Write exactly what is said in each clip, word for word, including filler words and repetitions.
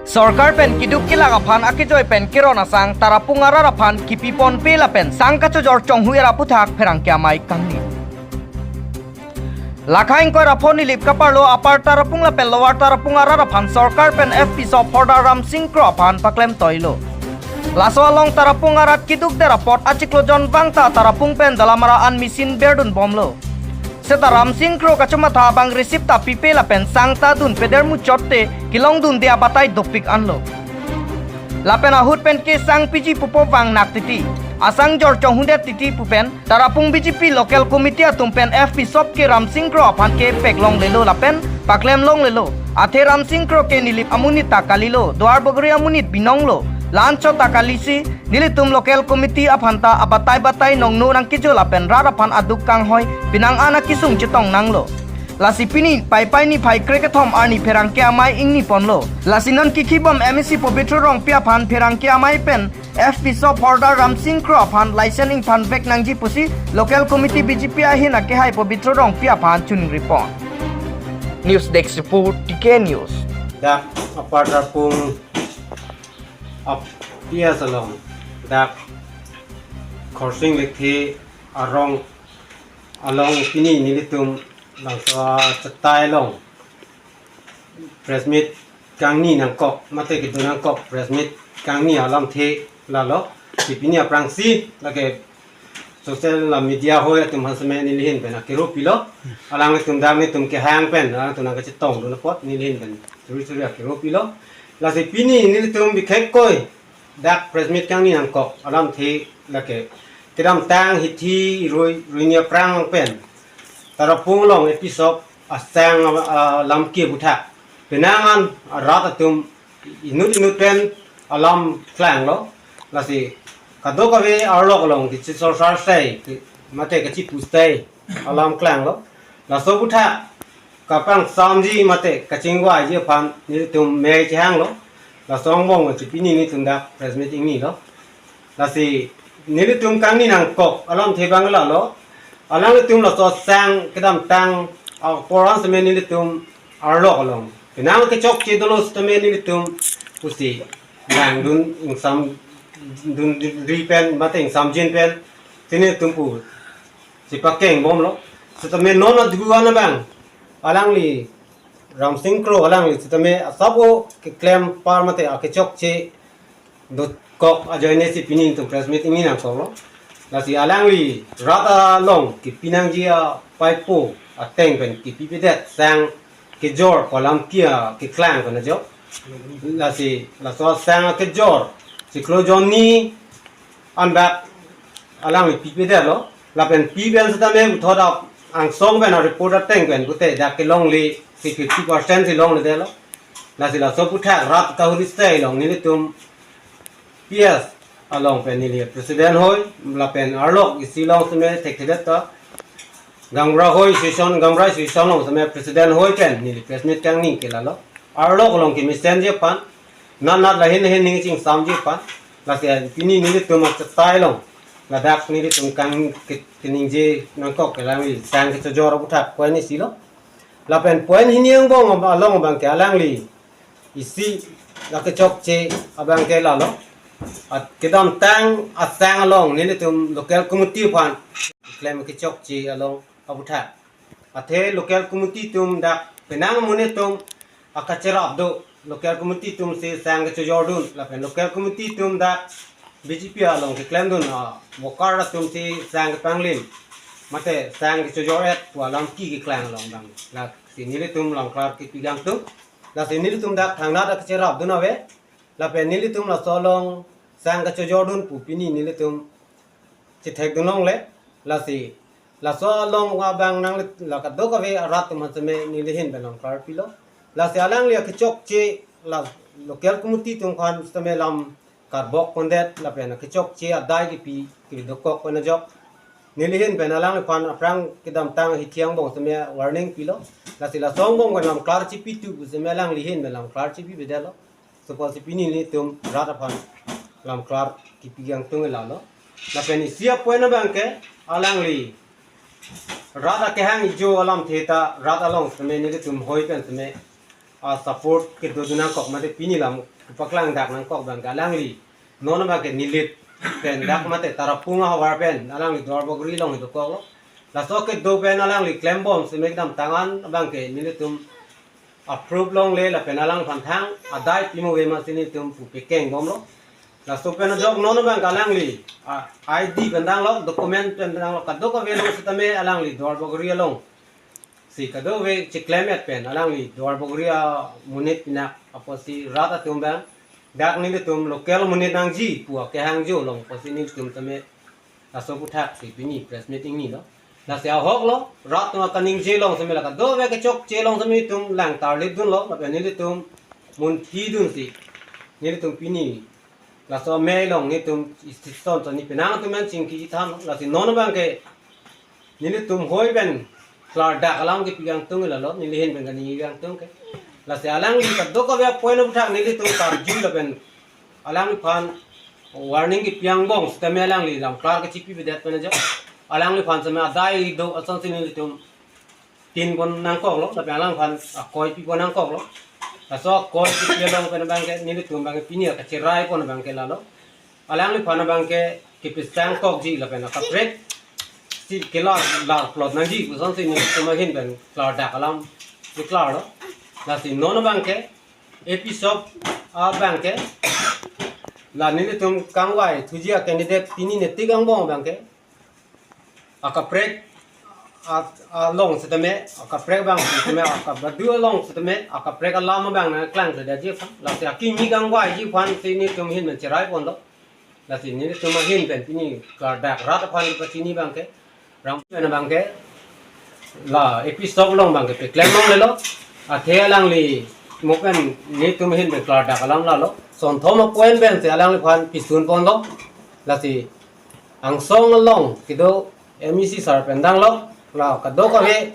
Sorkar pen keduk kelak aphan akejoi pen keron asang Tarapung arat aphan kipi ponpe lapen sang kachojor chonghu-er aputhak pherangke amei kangni. Lakha ingkoi ra pho Nilip kaparlo Upper Tarapung lapen Lower Tarapung arat aphan sorkar pen F P sop Hordar Ramsing Kro aphan paklem toilo. Laso along Tarapung arat keduk der apot achiklo jon vang ta Tarapung pen Dalamara an machine berdun bomlo. Seta Ramsing Kro kachomatha abang receipt ta pipe lapen sang ta dunpeder muchot te kelongdunde abatai dopik anlo. Lapen ahut pen ke sang piji pupo vang nak titi, asang jor chonghudet titi pu pen Tarapung B J P local committee atum pen F P sop ke Ramsing Kro aphan ke pek longlelo lapen paklem longlelo. Athe Ramsing Kro ke Nilip amonit ta kalilo, Duarbagori amonit binonglo. La-anchot ta kalisi nelitum local committee aphan ta abatai batai nongno nangkejo lapen rat aphan aduk kanghoi penang an akesung chetong nanglo. Lasi pini Paipai niphai krekethom arni pherangke amei ingni ponlo. Lasi non kikhibom M A C Pobitro Rongpi aphan pherangke amei pen F P sop Hordar Ramsing Kro aphan license ingphan vek nangji pusi local committee B J P ahin akehai Pobitro Rongpi aphan choningri pon. News Desk Report, T K News. Dak Upper Tarapung ap P S along dak Khorsing Lekthe arong along pini nelitum bangso chetai along press meet kangni nangkok mate kedo nangkok press meet kangni alamthe lalo. Si pini aphrangsi lake social media hoi atum aphan seme nelihin pen akero pilo. Alanglitum dak nelitum kehang pen alangtum nangkachetongdun apot nelihin pen suri suri akero pilo. Lasi pini nelitum bikhek koi dak press meet kangni nangkok alamthe lake kedamtang hithi rui ruinia prang pen Tarapung along F P sop asang, ah, lamke aputhak penang an rat atum inut inut pen alam klanglo. Lasi kadokave arlok along kachesor sar sai mate kachepu sai alam klanglo. Laso aputhak kapangsamji mate kachingvaiji aphan nelitum mei chehanglo. Laso angbong si pini nelitum dak press meet ingnilo. Lasi nelitum kangni nangkok alamthe abang lalo. Alanglitum laso sang kedamtang apor an seme nelitum arlok along penang kechokche dolo sitame nelitum pusi langdun ingsamdunri pen mate ingsamjin pen si nelitum pu si pakeng bomlo. Sitame non adru an abang alangli Ramsing Kro alangli sitame asap o keklem par mate akechokche dokok ajoine si pini nelitum press meet ingni nangkoklo. Lasi alangli rat along kipi nangji apaipo ateng pen kipipedet sang kejor pu alamke akeklang pen ajok. Lasi laso sang kejor chiklo jon ni anbak alangli pipedetlo. Lapen pi pen sitame puthot angsong pen areport ateng pen pute dak kelongle si fifty percent si longledetlo. Lasi laso aputhak rat kahuri sai along nelitum P S along pen neli president hoi lapen arlok isi along seme thekthedet ta Gaonbura hoi association, Gaonbura association along seme president hoi pen neli press meet kangni ke lalo. Arlok along kemesenji aphan, nat nat lahin lahin ning chingsamji aphan. Lasi pini nelitum achetai along ladak nelitum kang ke- keningje nangkok ke alangli sang kechojor aputhak point isi lo. Lapen point hini angbong along abang ke alangli isi la kechokche abang ke lalo. At kedamtang asang along nelitum local committee aphan klem kechokche along aputhak. Athe local committee atum dak penang amonit atum akacherap do, local committee atum si sang kechojordun lapen local committee atum dak B J P along keklemdun a worker atum si sang kepanglim mate sang kechojor-et pu alamke keklang along abang. Lasi nelitum Lamklar kipi kangtung. Lasi nelitum dak thangnat akacherapdun ave. Lapen nelitum laso along sang kechojordun pu pini nelitum chethekdun longle. Lasi laso along abang nang la kadokave arat atum aphan seme nelihin pen Lamklar pilo. Lasi alangli akechokche la local committee atum aphan seme lam karbok pondet lapen akechokche adai kipi kidokok pen ajok nelihin pen alangliphan aphrang kedamtang hithi angbong seme warning pilo. Lasi laso angbong pen Lamklar chipitu pu seme alanglihin pen Lamklar chipipedetlo. Suppose pini nelitum rat aphan Lamklar kipi kangtung lalo. Lapen isi apoint abang ke alangli rat akehang ijo alamthe ta rat along seme nelitum hoi pen seme a support kedodun nangkok mate pini lam kepaklang dak nangkok abang ke alangli non abang ke Nilip pen dak mate Tarapung ahavar pen alangli Duarbagori along dokoklo. Laso kedo pen alangli klembom seme kedamtang an abang ke nelitum approve longle lapen alangliphan thang adai pimo ave ma si nelitum pu pekeng bomlo. Laso pen ajok non abang ke alangli, ah, I D pen danglo, document pen danglo, kadokave along sitame alangli Duarbagori along si kadokave chiklemet pen alangli Duarbagori amonit pinak apotsi rat atum abang dak nelitum local monit nangji pu akehangjo along apotsi nelitum tame laso aputhak si pini press meet ingnilo. Lasi ahoklo, rat atum akaningje along seme la kadokave kechokche along seme itum lang tarlip dunlo, lapen nelitum munthi dunsi nelitum pini laso amei along nelitum isi son son ni penang atum an chingki than, lasi non abang ke nelitum hoi pen klardak alam kepi kangtung lalo, neli ahin pen kaningje kangtung ke. Lasi alangli kadokave apoint aputhak nelitum karju lapen alangliphan warning kepi angbong sitame alangli lamklar kachipi avedet pen ajok alangliphan seme adai do asonsi nelitum tin pon nangkoklo, lapen alangliphan akoi pi pon nangkoklo. Laso akoi kepi along pen abang ke nelitum abang ke pini kacherai pon abang ke lalo. Alangliphan abang ke kepesang kokji lapen akaprek si kelar lar plot nangji pu asonsi nelitum ahin pen klardak alam keklarlo. Lasi non abang ke A P shop abang ke la nelitum kangvai thuji acandidate pini netik angbong abang ke akaprek a- along sitame, akaprek abang sitame, akabadu along sitame, akaprek alam abang nangklang sedetji aphan, lasi akimi kangvaiji aphan si nelitum ahin pen cherai ponlo. Lasi nelitum ahin pen pini klardak rat aphan pachini abang ke, ram pen abang ke la A P shop along abang ke peklem longlelo. Athe alangli mo pen nelitum ahin pen klardak alam lalo. Sonthom apoint pensi alangliphan pisun ponlo. Lasi angsong along kedo M E C sir pen danglo, la kadokave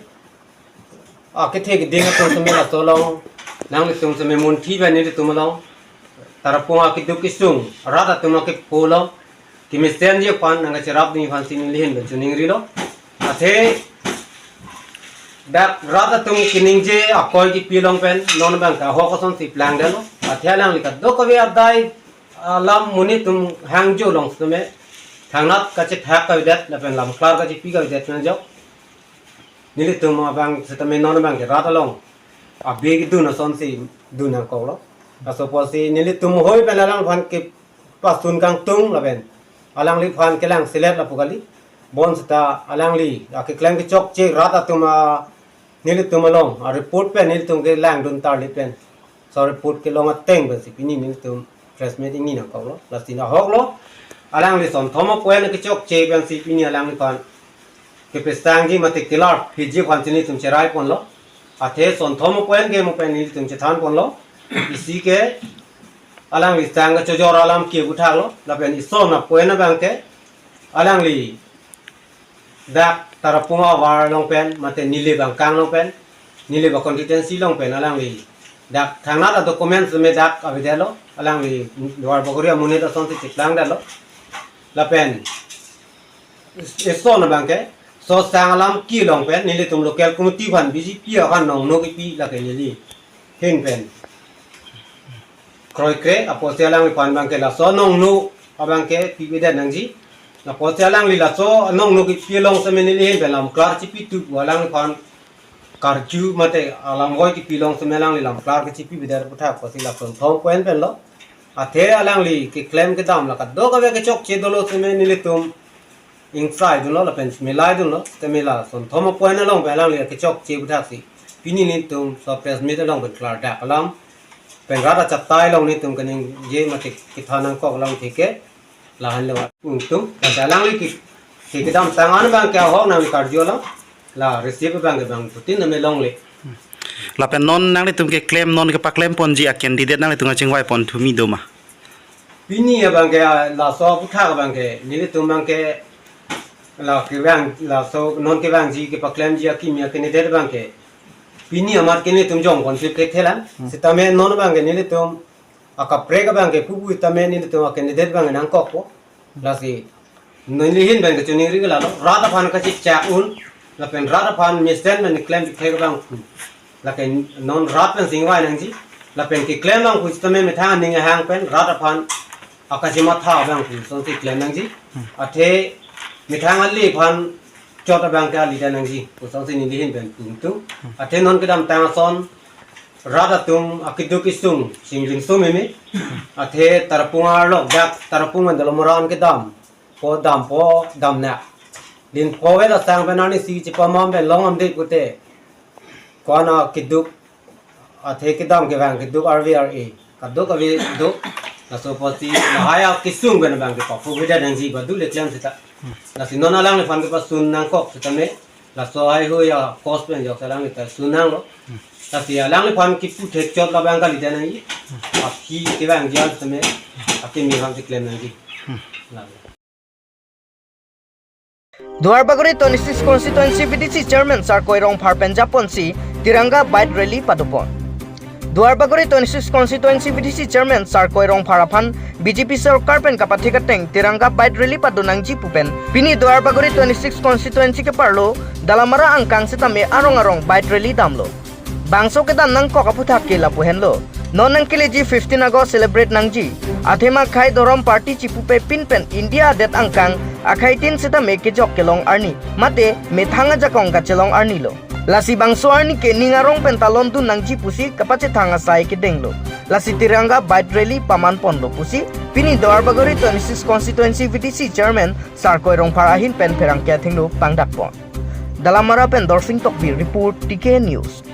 akethe keding atum seme laso along nanglitum seme munthi pen nelitum along Tarapung akeduk kesung rat atum akepo along kemesenji aphan nangkacherap ding aphan si neli ahin pen chiningrilo. Athe dak rat atum keningje akoi kepi along pen non abang ke ahok asonsi plangdetlo. Athe alangli kadokave adai alam monit atum hangjo along sitame thangnat kachethak kavedet lapen lamklar kachipi kavedet pen ajok nelitum abang sitame non abang ke rat along abe kedun asonsi dun nangkoklo. Laso apotsi nelitum hoi pen alangliphan kepasun kangtung lapen alangliphan kelang selet lapu kali. Bonseta alangli akeklem kechokche rat atum a nelitum along a report pen nelitum kelangdun tarlip pen, so report kelong ateng pensi pini nelitum press meet ingni nangkoklo. Lasi ahoklo, alangli sonthom apoint kechokche pensi pini alangliphan kepesangji mate kelar phitji aphan si nelitum cherai ponlo. Athe sonthom apoint ke mo pen nelitum chethan ponlo. Isi ke alangli sang kachojor alam ke aputhaklo, lapen ison apoint abang ke alangli dak Tarapung ahavar along pen mate Nilip angkang along pen, Nilip a constituency along pen alangli dak thangnat a document seme dak avedetlo, alangli Duarbagori amonit asonsi chiklangdetlo. Lapen ison abang ke so sang alam ke along pen nelitum local committee aphan B J P aphan nongno kepi lake neli ahin pen kroikre apotsi alangliphan abang ke laso nongno abang ke pipedet nangji. Apotsi alangli laso nongno kepi along seme neli ahin pen lamklar chipi tu alangliphan karju mate alam hoi kepi along seme alangli lamklar kachipi avedet aputhak apotsi la sonthom apoint penlo. Athe alangli keklem kedam la kadokave kechokche dolo seme nelitum ingsai dunlo lapen milai dunlo, tame la sonthom apoint along pen alangli kechokche aputhak si pini nelitum so press meet along pen klardak alam pen rat achatai along nelitum kaningje mate kethan nangkok alam theke lahenlo. Ungtung kada alangli ke kedamtang an abang ke ahok nangkarju alam la receive abang ke bangphutin name longle. Lapen non nanglitum keklem, non kepaklem ponji a candidate nanglitum kachingvai pon thumi doma? Pini abang ke, ah, laso aputhak abang ke nelitum abang ke la kevang, laso non kevangji kepaklemji akimi a candidate abang ke pini amat ke nelitum jong pon si thekthe lang. Hmm. Sitame non abang ke nelitum akaprek abang ke pupu tame nelitum a candidate abang nangkokpo. Lasi neli ahin pen kachiningri ke lalo, rat aphan kachechak un lapen rat aphan mesen pen klem thek abang. Lake non rat pen singvai nangji. Lapen keklem abang pusitame methang aning ahang pen rat aphan akachematha abang pu asonsi klem nangji. Athe methang ale aphan chot abang ke ale ta nangji pu asonsi neli ahin pen pu ingtung. Athe non kedamtang ason rat atum akeduk kesung, sing jinsung meme. Athe Tarapung arlo dak Tarapung pen Dolamara an kedam po, dampo, damnang. Din po vel asang pen arnisi chepamam pen long amde pute, ko-an akeduk, athe kedam kevang keduk arve ar-e, kaduk ave duk. Laso apotsi lahai akesung pen abang ke papu beda nangji badu le klem seta. Lasi non alangliphan kepasun nangkok setame, laso haihui akos pen jok alangliphan sun nanglo. Lasi alangliphan kipu thekchot labang kali ta nangji. Aphi kevangji an setame, akimi aphan si klem nangji. Lang. Duarbagori twenty-six constituency V D C chairman Sarkoi Rongphar pen japonsi Tiranga bike rally padopon. Duarbagori twenty-six constituency V D C chairman Sarkoi Rongphar aphan B J P sorkar pen kapathik ateng Tiranga bike rally pado nangji pu pen pini Duarbagori twenty-six constituency keparlo Dalamara angkang setame arong arong bike rally damlo. Bangso kedam nangkok aputhak ke lapu henlo. Non nangkeleji fifteen August celebrate nangji. Athema khei dhorom party chipupe pin pen India adet angkang akhei tin setame kejok kelong arni, mate methang ajakong kachelong arni lo. Lasi bangso arni ke ning arong pen talon dun nangji pusi kapachethang asai kedenglo. Lasi Tiranga bike rally paman ponlo pusi pini Duarbagori twenty-six constituency V D C chairman Sarkoi Rongphar ahin pen pherangke athengno pangdak pon. Dalamara pen Dorsing Tokbi report, T K News.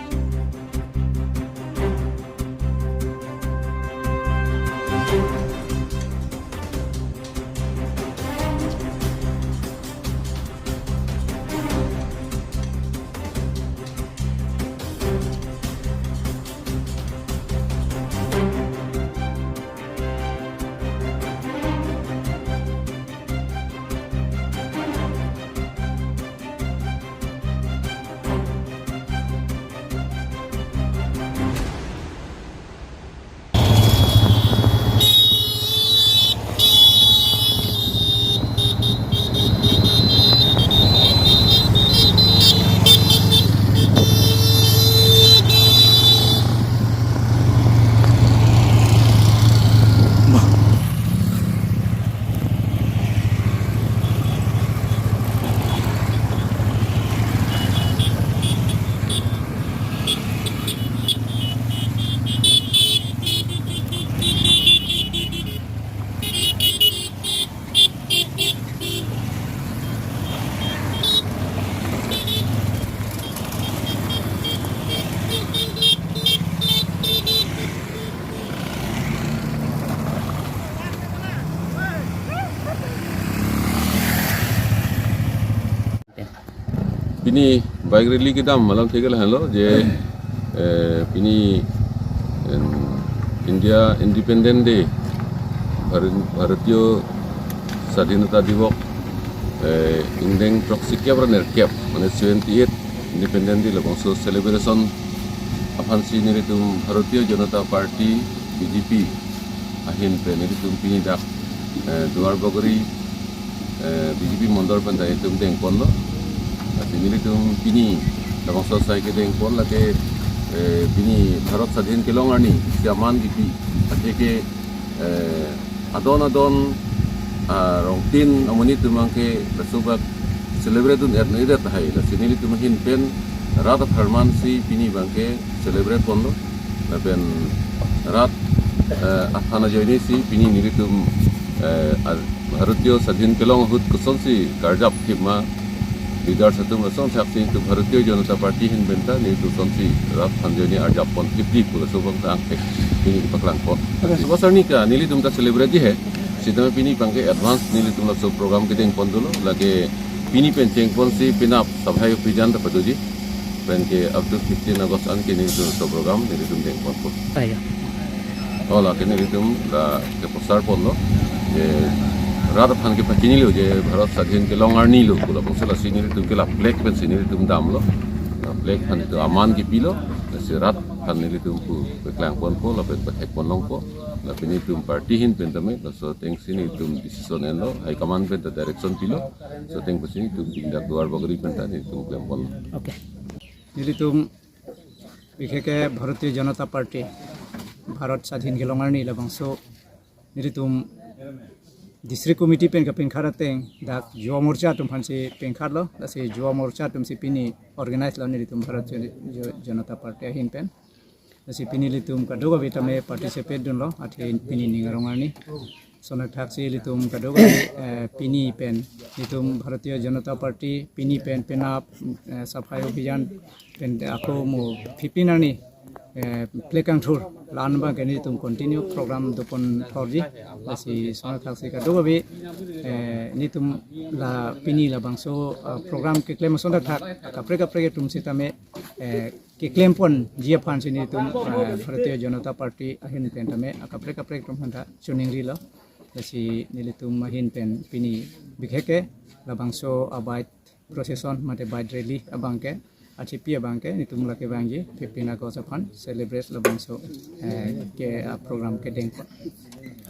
Pini bike rally kedam alam thek lahenlo je, eh, pini, em, India Independent Day, Bharat-, Bharatiyo Sadhinata Divok, eh, ingdeng throksi kep ra nerkep, mane seventy eight Independent Day labangso celebration aphansi nelitum Bharatiya Janata Party, B J P ahin pen nelitum pini dak, eh, Duarbagori, eh, B J P mondol pen ta itum dengponlo. Lasi nelitum pini labangso asai kedengpon lake, eh, pini Bharat Sadhin kelong arni isi aman kipi, atheke, eh, adon adon, ah, rongtin amonit atum abangke laso abak celebrate dun er nangji det tahai. Lasi nelitum ahin pen rat apharman si pini abangke celebrate ponlo. Lapen rat, eh, aphan ajoine si pini nelitum, eh, ar-, Bharatiya Sadhin kelong ahut kosonsi karjap thip ma, leaders atum lason thak si itum Bharatiya Janata Party ahin pen ta nelitum kosonsi rat aphan ajoine arjap pon thip di pu laso abang ta angthek pini paklang pon. Oke. Subhas arni ke nelitum ta celebrate di he. Sitame pini abangke advance nelitum laso program kedengpon dolo. Lake pini pen chengponsi penap Sabhai Abhijan ta padoji. Penke up to fifteen August an ke nelitum laso program nelitum dengponpo. Ayo. Oh, lake nelitum la keprosar ponlo. Je rat aphan kepachinilo je Bharat Sadhin kelong arni lo pu labangso lasi nelitum ke la flag pensi nelitum damlo. La flag aphan itum aman kipilo. Lasi rat aphan nelitum pu paklang ponpo lapen pathek pon longpo. Lapen itum party ahin pen tame laso atengsi nelitum decision enlo, high command pen ta direction pilo. Laso ateng pensi itum pini dak Duarbagori pen ta nelitum klem ponlo. Oke. Nelitum Bikheke Bharatiya Janata Party, Bharat Sadhin kelong arni labangso nelitum District Committee pen kapinkhat ateng dak Yuva Morcha atum aphansi pinkhatlo, lasi Yuva Morcha atumsi pini organize lo nelitum Bharatiya Janata Party ahin pen. Lasi pini ilitum kadokave tame participate dunlo, athe pini ning arong arni. Lason thakthaksi ilitum kadokave, eh, pini pen ilitum Bharatiya Janata Party pini pen penap, eh, Safai Abhiyan pen ako mo fifteen arni, eh, plek kangthur la-an abangke nelitum continue program dopon thorji. Lasi lason thakthaksi kadokave, eh, nelitum la pini labangso, eh, program keklem ason thakthak kaprek kaprek atum sitame, eh, keklemponji aphansi nelitum, eh, Bharatiya Janata Party ahin pen tame akaprek kaprek atum aphanta choningrilo. Lasi nelitum ahin pen pini bikheke labangso a-bike procession mate bike rally abangke, achipi abangke nelitum lake vangji fifteen August aphan celebrate labangso, eh, ke, ah, program kedengpon.